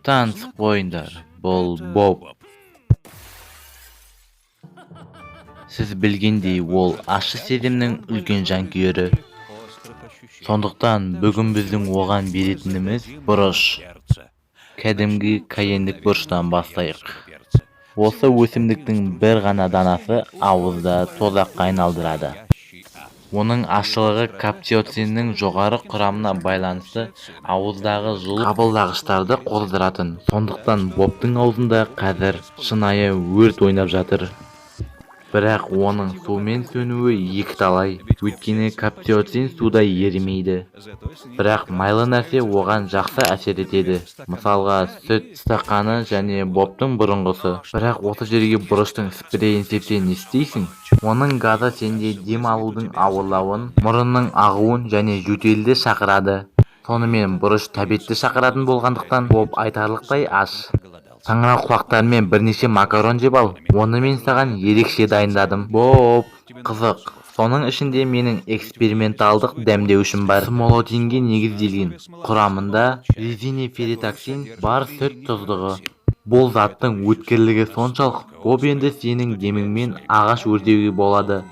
Танысып қойыңдар, бұл Боб. Сіз білгендей, ол ащы сезімнің үлкен жанкүйері. Сондықтан бүгін біздің оған беретініміз бұрыш. Кәдімгі кайендік бұрыштан бастайық. Осы өсімдіктің бір ғана данасы ауызды тозаққа айналдырады. Оның ащылығы капсаициннің жоғары құрамына байланысты ауыздағы жылу қабылдағыштарды қоздыратын. Сондықтан Бобтың аузында қазір шынайы өрт ойнап жатыр. Бірақ оның сумен сөнуі екіталай, өйткені капсаицин суда ерімейді. Бірақ майлы нәрсе оған жақсы әсер етеді. Мысалға, сүт стақаны және Бобтың бұрынғысы. Бірақ осы жерге бұрыштың спрейін сепсең не істейсің? Оның газы сенде дем алудың ауырлауын, мұрынның ағуын және жөтелді шақырады. Сонымен бұрыш тәбетті шақыратын болғандықтан, Боб айтарлықтай аш. Саңырауқұлақтармен бірнеше макарон жеп ал. Оны мен саған ерекше дайындадым. Боб, қызық. Соның ішінде менің эксперименталдық дәмдеуішім бар. Смолотинге негізделген. Құрамында резиниферитоксин бар сүт тұздығы. Бұл заттың өткірлігі соншалық, Боб, енді сенің деміңмен ағаш өртеуге болады.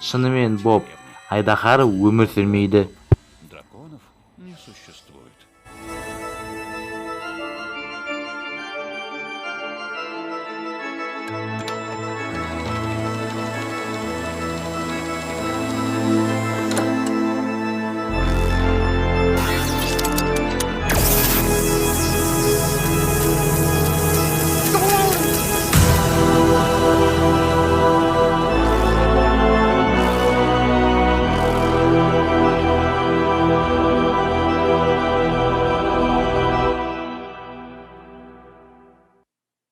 Шынымен, Боб, айдаһар өмір сүрмейді. Драконов не существует.